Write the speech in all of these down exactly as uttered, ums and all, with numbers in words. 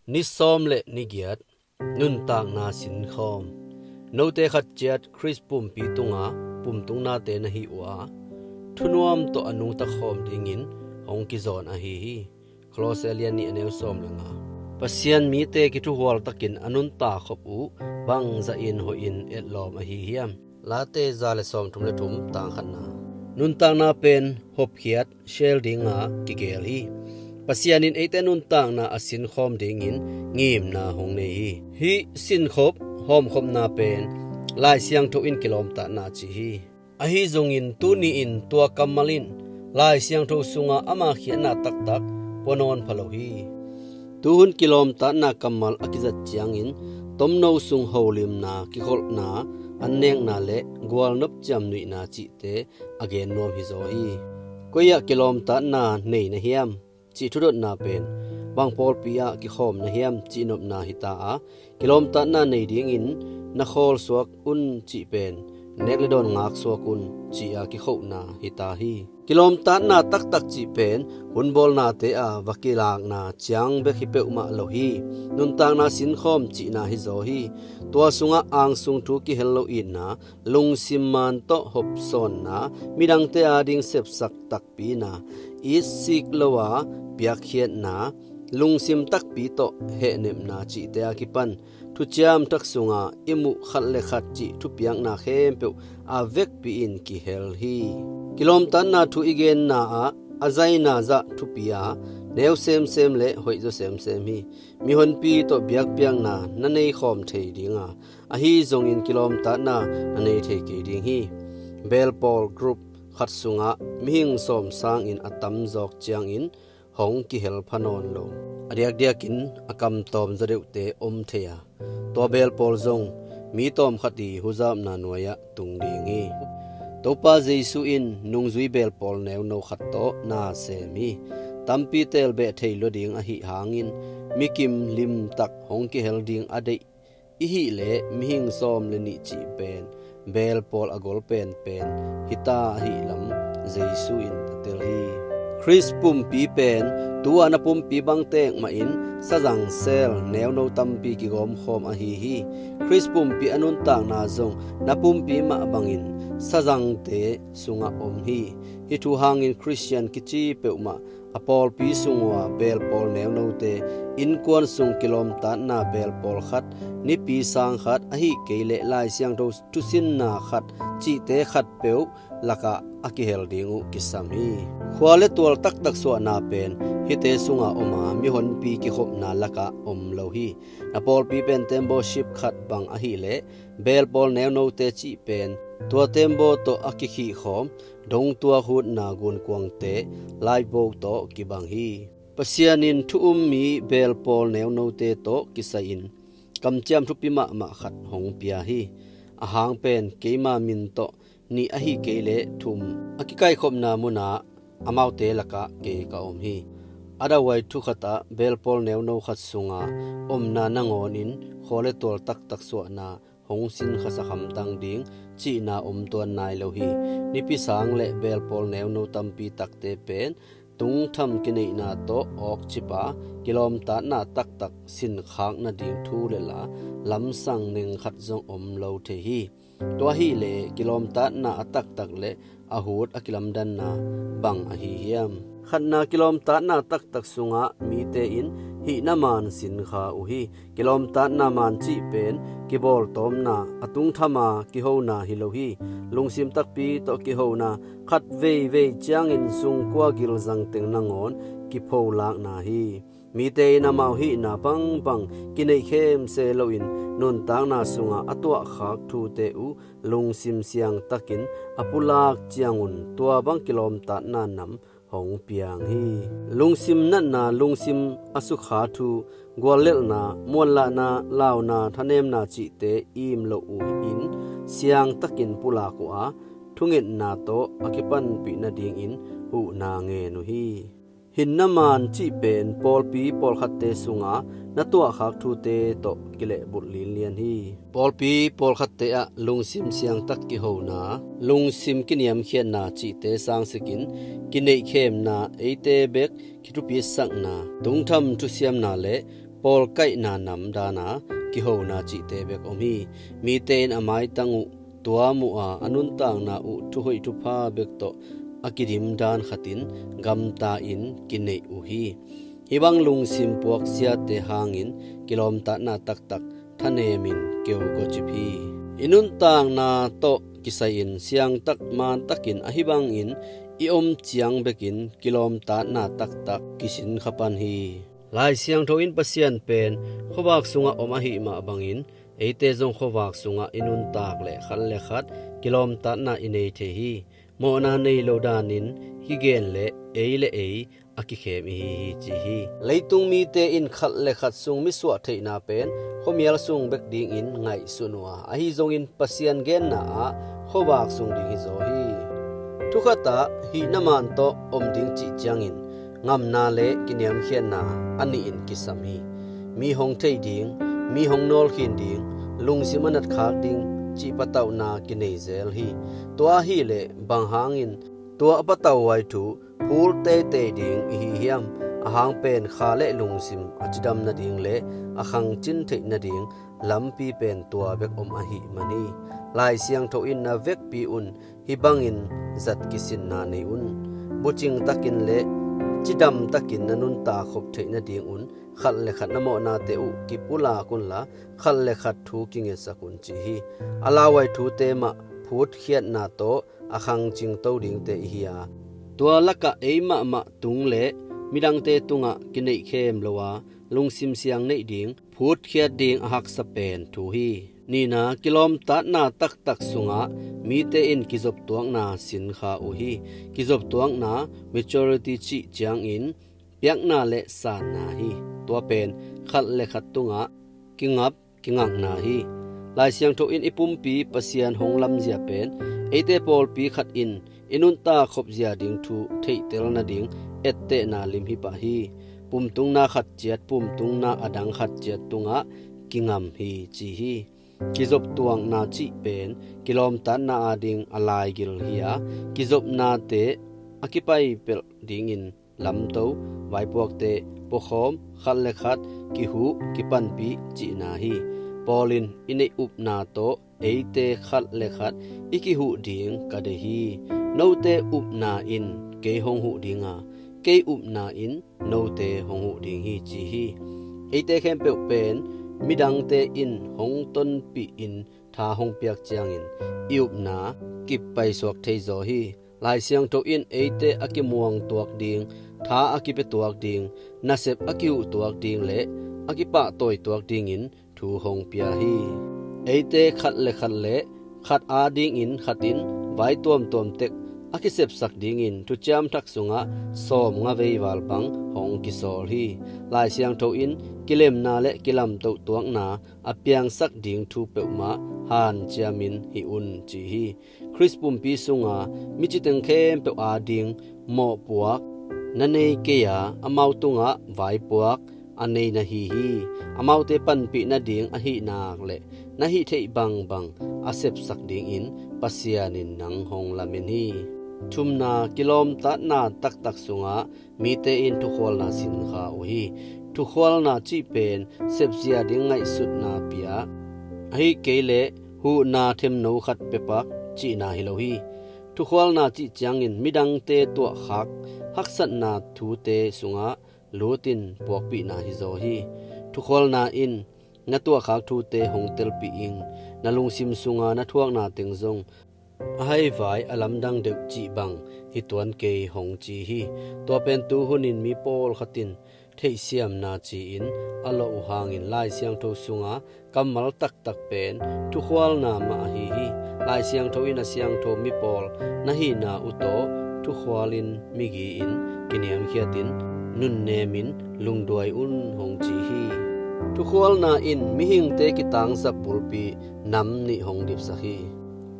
Ni sawm le ni giat, nuntakna sinkhawm. Note khat ciat Khrist pumpi tunga pumtungnate na hi uh a, thunuam tawh a nungta khawm dingin hong kizawn ahi hi. Kolose lian nih a neu sawm le nga. Pasian mite kithuhual takin a nuntak khop uh bangzahin hoihin etlawm ahi hiam? Late za le sawmthum le thum, tang khatna. Nuntakna pen hopkhiat, share dinga kigel hi. Pasian in eite nuntakna a sinkhawm dingin ngimna hong nei hi. Hih sinkhop hawmkhopna pen Lai Siangtho in kilawmtatna ci hi. Ahi zongin tuni-in tua kammal in Lai Siangtho sunga ama khiatna taktak pua nawn pha lo hi. Tuhun kilawmtatna kammal a kizat ciangin tomno sung holimna, kikholhna, annekna le gualnop ciamnuihna cihte a gen nuam hizaw hi. Koi ah kilawmtatna nei na hiam cih thudotna pen bang pawlpi ah kikhawm na hiam cih nopna hita a, kilawmtatna nei dingin na khawl suak un cih pen nek le dawn ngak suak un cih a kikhohna hita hi. Kilawmtatna taktak cih pen hunbawlnate a va kilakna ciang bek hi peuhmah lo hi. Nuntakna sinkhawm cihna hizaw hi. Tua sungah angsung thu kihel lo itna, lungsim man tawh hopsawnna, midangte ading sepsak takpina, itsik lo a piakkhiatna, lungsim takpi tawh hehnepna cihte a kipan thuciam thak sunga i muh khat le khat cih thupiakna khempeuh a vekpi in kihel hi. Kilawmtatna thu i genna ah a zaina zah thupi a, neu semsem le hoih zaw semsem hi. Mihonpi tawh biakpiakna na nei khawm thei dinga, ahi zongin kilawmtatna na nei thei kei ding hi. Belpawl group khat sungah mihing sawm sangin a tamzawk ciangin hong kihel pha nawn lo, a diakdiakin a kamtawm zaw deuhte om thei a, tua belpawl zong mi tawmkhat i huzapna nuai-ah tung ding hi. Topa Jesu in nungzui belpawl neuno khat tawh na sem hi. Tampi teelbeh thei lua ding ahih hangin mikim limtak hong kihel ding a deih i hih leh mihing sawm le nih cih pen belpawl a gol penpen hita ahih lam Jesu in a tel hi. Khrist pumpi pen tu-a na pumpi bang tek mahin sazang sel neuno tampi kigawmkhawm ahi hi. Khrist pumpi a nuntakna zong na pumpi mah bangin sazangte sungah om hi. Hih thu hangin Khristian kici peuhmah a pawlpi sung uh a belpawl neunote, innkuan sung kilawmtatna belpawl khat, nipi sang khat, ahih kei leh Lai Siangtho thusinna khat cihte khatpeuh lakah a kihel ding uh kisam hi. Khua le tual taktak suahna pen hihte sunga om a, mihonpi kikhopna lakah om lo hi. Na pawlpi pen tembaw ship khat bang ahih leh belpawl neunote cih pen tua tembaw tawh a kikhihkhawm dongtuak hutna gunkuangte, lifeboat tawh kibang hi. Pasian in thu um mi belpawl neunote tawh kisai-in kamciam thupi mahmah khat hong pia hi. A hang pen keima min tawh nih ahih kei leh thum a kikaikhopna munah amaute lakah kei ka om hi. A dauhuai thu khatah belpawl neuno khat sunga omna nangawnin khua le tual taktak suahna hong sinkhasak hamtang ding cihna om tuan nai lo hi. Nipi sang le belpawl neuno tampi takte pen tungtham kineihna tawh awkcip a, kilawmtatna taktak sinkhak nading thu le la lamsang neng khat zong om lo thei hi. Tua ahih leh kilawmtatna a taktak le a hut a kilamdanna bang ahi hiam? Khatna, kilawmtatna taktak sungah mite in hihna maan sinkha uh hi. Kilawmtatna maan cih pen kibawltawmna, a tungthama kihona hi lo hi. Lungsim takpi tawh kihona, khat veivei ciangin sungkua gilzang teng nangawn kipholakna hi. Mite in amau hihna bangbang kineih khemse loin nuntakna sungah a tuahkhak thute uh lungsim siangtakin a pulak ciangun tua bang kilawmtatna nam hong piang hi. Lungsim natna, lungsim a sukha thu, guallelhna, muanlahna, launa, thanemna cihte im lo uh in siangtakin pulak uh a, thungetna tawh a kipanpih nadingin huhna ngen uh hi. Hinna maan cih pen pawlpi pawlkhatte sunga na tuahkhak thute tawh kilehbulh linlian hi. Pawlpi pawlkhatte ah lungsim siangtak kihona, lungsim kiniamkhiatna cihte sangsikin kineihkhemna, eite bek kithupisakna, tungtham thusiamna le pawlkaihna nam dana kihona cihte bek om hi. Mite in a maitang uh tuam uh a, a nuntakna uh thuhoih thupha bek tawh a kidim dan khatin gamta in kineih uh hi. Hih bang lungsim puakziate hangin kilawmtatna taktak thanemin keu gocip hi. I nuntakna tawh kisai-in siangtak mantakin ahi bangin i om ciang bekin kilawmtatna taktak kisinkha pan hi. Lai Siangtho in Pasian pen khuavak sungah om ahih mah bangin eite zong khuavak sungah i nuntak le khat le khat kilawmtatna i nei thei hi. Mawhna nei lo danin kigen le ei le ei a kikhem ihi hi ci hi. Leitung mite in khat le khat sung misuah theihna pen khuamial sung bek dingin ngaihsun uh a, ahi zongin Pasian genna ah khuavak sung ding hi zaw hi. Thukhatah hihna man tawh om ding cih ciangin ngamna le kiniamkhiatna a nihin kisam hi. Mi hong thei ding, mi hong nawlkhin ding, lungsim a natkhak ding cih patauhna kinei zel hi. Tua ahileh bang hangin tua a patauhuai thu phul teitei ding ihi hiam? Ahang pen kha le lungsim a cidam nading le a khangcin theih nading lampi pen tua bek om ahih man hi. Lai Siangtho in na vekpi un hih bangin zat kisinna nei un. Bucing takin le cidam takin na nuntak khop theih nadingun khat le khat na mawhnate uh kipulak unla khat le khat thu kingetsak un ci hi. A lauhuai thute mah phutkhiatna tawh a khangcing to dingte ihi a, tua lakah ei mahmah tung le midangte tungah kineihkhem lo a lungsim siang neih ding, phutkhiat ding a haksa pen thu hi. Nihna, kilawmtatna taktak sungah mite in kizoptuakna sinkha uh hi. Kizoptuakna, maturity cih ciangin piakna le sanna hi. Tua pen khat le khat tungah kingap kingakna hi. Lai Siangtho in i pumpi Pasian hong lamzia pen eite pawlpi khat in i nuntak khopzia ding thu theihtel nading ettehna lim hi pah hi. Pumtungna khat ciat pumtungna a dang khat ciat tungah kingam hi ci hi. Kizoptuakna cih pen kilawmtatna ading a laigil hi a, kizopnate a kipaipelh dingin lamto, vaipuakte puakhawm, khat le khat kihuh kipanpih cihna hi. Paul in i neih upna tawh eite khat le khat i kihuh ding ka deih hi. Note upna in kei hong huh dinga, kei upna in note hong huh ding hi ci hi. Eite khempeuh pen midangte in hong tonpih in tha hong piak ciangin i upna kip paisuak thei zaw hi. Lai Siangtho in eite a kimuang tuak ding, tha a kipia tuak ding, nasep a kihuh tuak ding le a kipahtawi tuak dingin thu hong pia hi. Eite khat le khat le khat adingin khat in vai tuamtuam tek a kisepsak dingin Thuciam Thak sungah sawmnga vei val bang hong kisawl hi. Lai Siangtho in kilemna le kilamtoh tuakna a piangsak ding thu peuhmah hanciamin hih un ci hi. Khrist pumpi sunga mi citeng khempeuh ading mawhpuak na nei kei a, amau tungah vaipuak a nei na hi hi. Amaute panpih nading ahih nak le na hih theih bangbang a sepsak dingin Pasian in nang hong lamen hi. Thumna, kilawmtatna taktak sungah mite in thukhualna sinkha uh hi. Thukhualna cih pen sepzia ding ngaihsutna pia, ahih kei leh huhna themno khat piapak cihna hi lo hi. Thukhualna cih ciangin midangte tuahkhak haksatna thute sungah lutin puakpihna hi zaw hi. Thukhualna in na tuahkhak thute hong telpih ing, na lungsim sunga na thuakna teng zong a haivai a lamdang deuh cih bang hi tuan kei hong ci hi. Tua pen tu hunin mi pawlkhat in theihsiamna ci-in a lawh uh hangin Lai Siangtho sunga kammal taktak pen thukhualna mah ahi hi. Lai Siangtho in a siangtho mi pawl na hihna uh tawh thukhualin migi-in kiniamkhiatin nunnemin lungduai un hong ci hi. Thukhualna in mihingte kitangsap bulpi nam nih hong dipsak hi.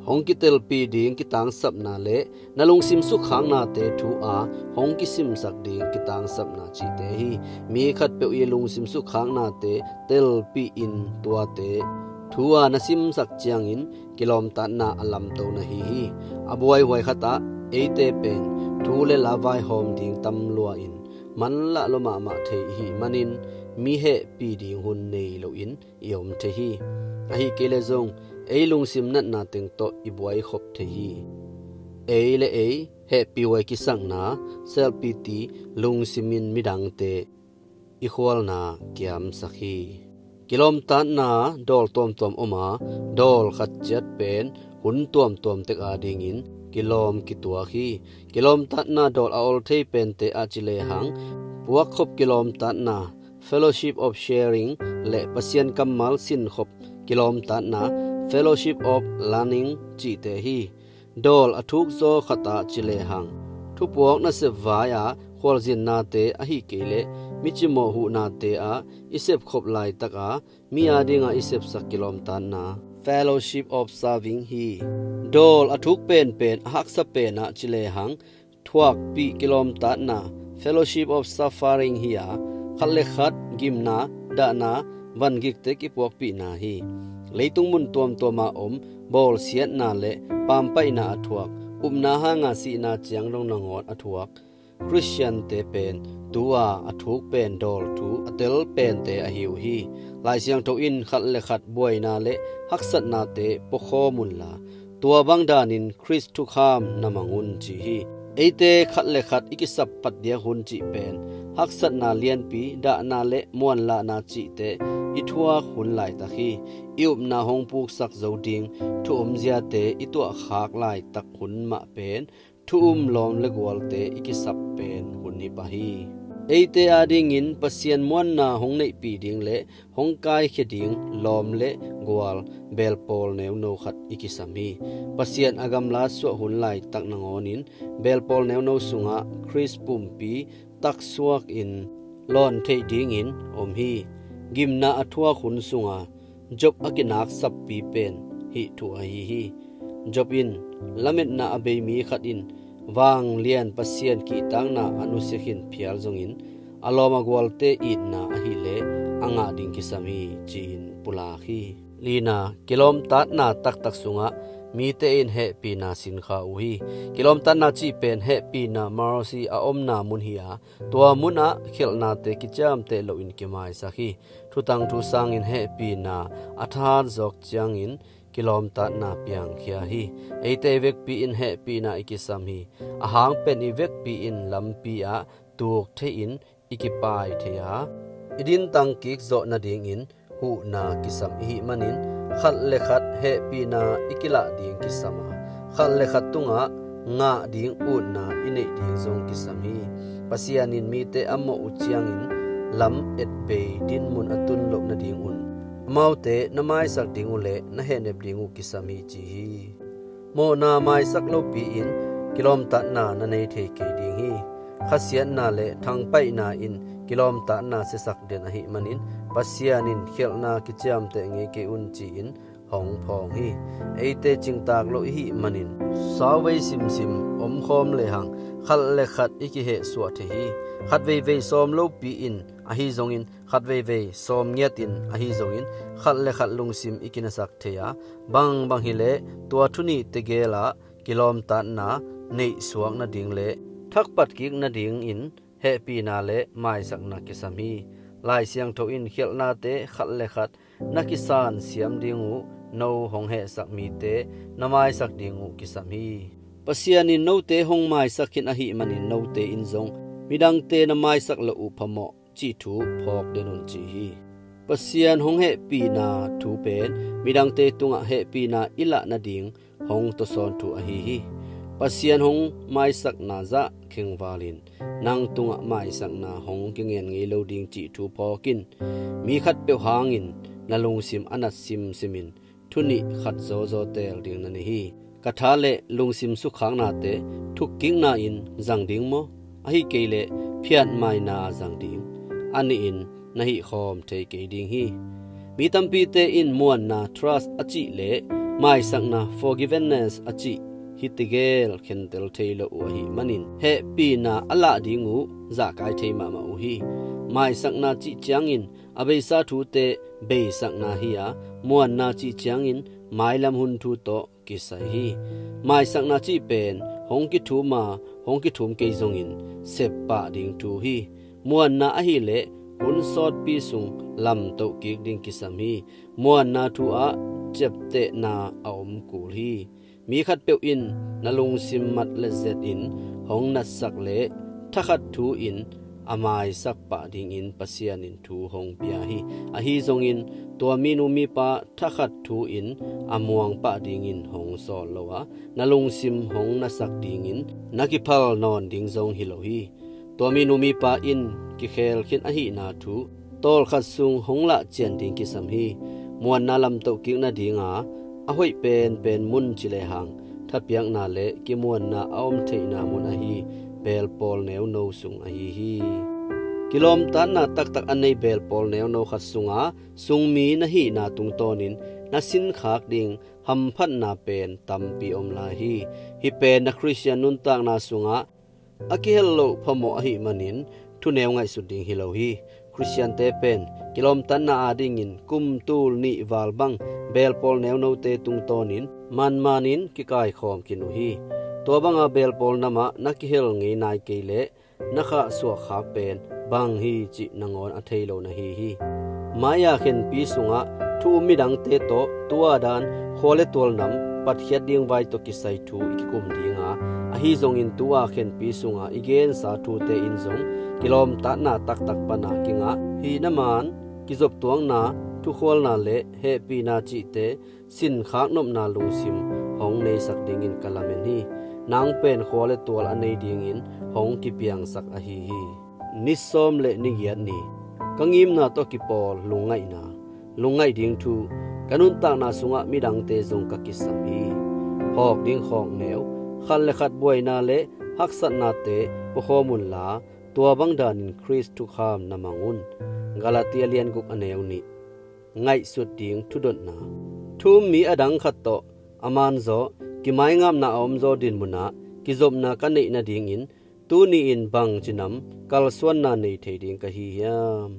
Hong kitelpih ding kitangsapna le na lungsim sukkhaknate thu a hong kisimsak ding kitangsapna cihte hi. Mi khatpeuh i lungsim sukkhaknate telpih in tuate thu a na simsak ciangin kilawmtatna a lamto na hi hi. A buaihuai khatah eite pen thu le la vaihawm ding tam lua-in manlah lua mahmah thei ihih manin mi hehpih ding hun nei loin i om thei hi. Ahih kei leh zong ei lungsim natna teng tawh i buai khop thei hi. Ei le ei hehpihhuai kisakna, self-pity, lungsim in midangte i khualna kiamsak hi. Kilawmtatna dawl tuamtuam om a, dawl khat ciat pen hun tuamtuam tek adingin kilawm kituak hi. Kilawmtatna dawl a ol thei pente ah ci lehang, puakkhop kilawmtatna, fellowship of sharing, le Pasian kammal sinkhop kilawmtatna, fellowship of learning, cihte hi. Dawl a thuk zaw khat ah ci lehang, thupuak nasep vai-ah khualzinnate ahih kei leh mi cimawh huhnate ah i sepkhop laitak a mi adingah i sepsak kilawmtatna, fellowship of serving, hi. Dawl a thuk penpen, a haksa pen ah ci lehang, thuakpih kilawmtatna, fellowship of suffering, hi a, khat le khat gimna, dahna, vangikte kipuakpihna hi. Leitung mun tuamtuama om bawlsiatna le pampaihna a thuak, upna hanga sihna ciang dong nangawn a thuak Khristiante pen tu-a a thuk pen dawl thu a tel pente ahi uh hi. Lai Siangtho in khat le khat buaina le haksatnate puakhawm unla, tua bang danin Khrist thukham na mang un, ci hi. Eite khat le khat i kisap phat diak hun cih pen haksatna lianpi, dahna le muanlahna cihte i thuak hun laitak hi. I upna hong puksak zo ding thu omziate i tuahkhak laitak hun mah pen thu um lawm le gualte i kisap pen hun hi pah hi. Eite adingin Pasian muanna hong neihpih ding le hong kaikhia ding lawm le gual belpawl neuno khat i kisam hi. Pasian a gamla suah hun laitak nangawnin belpawl neuno sungah Khrist pumpi taksuakin lawn theih dingin om hi. Gimna a thuak hun sunga Job a kinaksappi pen hih thu ahi hi. Job in lametna a bei mi khat in vanglian Pasian kihtakna a nusia khin phial zongin a lawm a gualte itna ahileh a ngah ding kisam hi, ci-in pulak hi. Lina, kilawmtatna taktak sungah mite in hehpihna sinkha uh hi. Kilawmtatna cih pen hehpihna, mercy, a omna mun hi a, tua munah khialhnate kiciamteh loin kimaisak hi. Thutang thu sangin hehpihna a thahat zawk ciangin kilawmtatna piangkhia hi. Eite i vekpi in hehpihna i kisam hi. Ahang pen i vekpi in lampi ah tuk thei-in i kipai thei a, i dintang kik zawh nadingin huhna kisam i hih manin, khat le khat hehpihna i kilah ding kisam a, khat le khat tungah ngah ding utna i neih ding zong kisam hi. Pasian in mite a mawh uh ciangin lam etbei dinmun a tun loh nadingun amaute na maisak ding uh le na hehnep ding uh kisam hi, ci hi. Mawhna maisak lopi-in kilawmtatna na nei thei kei ding hi. Khasiatna le thangpaihna in kilawmtatna siasak den ahih manin, Pasian in khialhna kiciamteh ngei kei un, ci-in hong phawng hi. Eite cingtak lo i hih manin, sauvei simsim omkhawm lehang khat le khat i kihehsuah thei hi. Khat veivei sawm lopi-in ahi zongin, khat veivei sawm ngiatin ahi zongin, khat le khat lungsim i kinasak thei a, bangbang hileh tua thu nih tegel ah kilawmtatna neihsuak nading le thakpat kik nadingin hehpihna le maisakna kisam hi. Lai Siangtho in khialhnate khat le khat na kisan siam ding uh no hong hehsak mite na maisak ding uh kisam hi. Pasian in note hong maisak khin ahih manin note in zong midangte na maisak loh uh phamawh cih thu phawk den un, ci hi. Pasian hong hehpihna thu pen midangte tungah hehpihna i lah nading hong tawsawn thu ahi hi. Pasian hong maisakna zah khengval in nang tungah maisakna hong kingen ngei lo ding cih thu phawk in. Mi khatpeuh hangin na lungsim a nat simsim in thu nih khat zawzaw teel ding na nei hi. Ka tha le lungsim sukhaknate thukkikna in zang ding maw? Ahi kei leh phiatmaina zang ding, a nihin na hihkhawm thei kei ding hi. Mi tampite in muanna, trust, a cih le maisakna, forgiveness, a cih hi tegel khentel thei lo uh ahih manin hehpihna a lah ding uh zahkai thei mahmah uh hi. Maisakna cih ciangin a beisa thute beisakna hi a, muanna cih ciangin mailam hun thu tawh kisai hi. Maisakna cih pen hong kithum a, hong kithum kei zongin sep pah ding thu hi. Muanna ahileh hun sawtpi sung lamtoh kik ding kisam hi. Muanna thu ah ciaptehna a om kul hi. Mi khatpeuh in na lungsim mat le zet in hong natsak le thakhat thu in a maisak pah dingin Pasian in thu hong pia hi. Ahi zongin tua minu mipa thakhat thu in a muang pah dingin hong sawl lo a, na lungsim hong nasak dingin na kiphal nawn ding zong hi lo hi. Tua minu mipa in kikhel khin ahihna thu tawlkhat sung hong lahcian ding kisam hi. Muanna lamtoh kik nadinga a hoih penpen mun ci lehang thapiakna le kimuanna a om theihna mun ahi belpawl neuno sung ahi hi. Kilawmtatna taktak a nei belpawl neuno khat sunga sungmi na hihna tungtawnin na sinkhak ding hamphatna pen tampi om lai hi. Hih pen na Khristian nuntakna sungah a kihel loh phamawh ahih manin thuneu ngaihsut ding hi lo hi. Khristiante pen kilawmtatna adingin kum tul nih val bang belpawl neunote tungtawnin manmanin kikaikhawm khin uh hi. Tua banga belpawl namah na kihel ngei nai kei leh na khahsuah khak pen bang hi cih nangawn a thei lo na hi hi. Mai-a khenpi sungah thu um midangte tawh tu-a dan khua le tual nam patkhiat ding vai tawh kisai thu i kikum dinga, ahi zongin tu-a khenpi sunga i gensa thute in zong kilawmtatna taktak pana kingah hihna man, kizoptuakna, thukhualna le hehpihna cihte sinkhak nopna lungsim hong neisak dingin ka lamen hi. Nang pen khua le tual a nei dingin hong kipiangsak ahi hi. Ni sawm le ni giat ni. Ka ngimna tawh kipawl lungngaihna. Lungngaih ding thu. Ka nuntakna sungah midangte zong ka kisam hi. Phawk ding khawkneu, khat le khat buaina le haksatnate puakhawm unla, tua bang danin Khrist thukham na mang un. Galatia lian guk a neu nih. Ngaihsut ding thudotna. Thu um mi a dang khat tawh a manzaw kimaingapna a omzaw dinmunah kizopna ka neih nadingin tuni-in bangci nam kalsuanna nei thei ding ka hi hiam?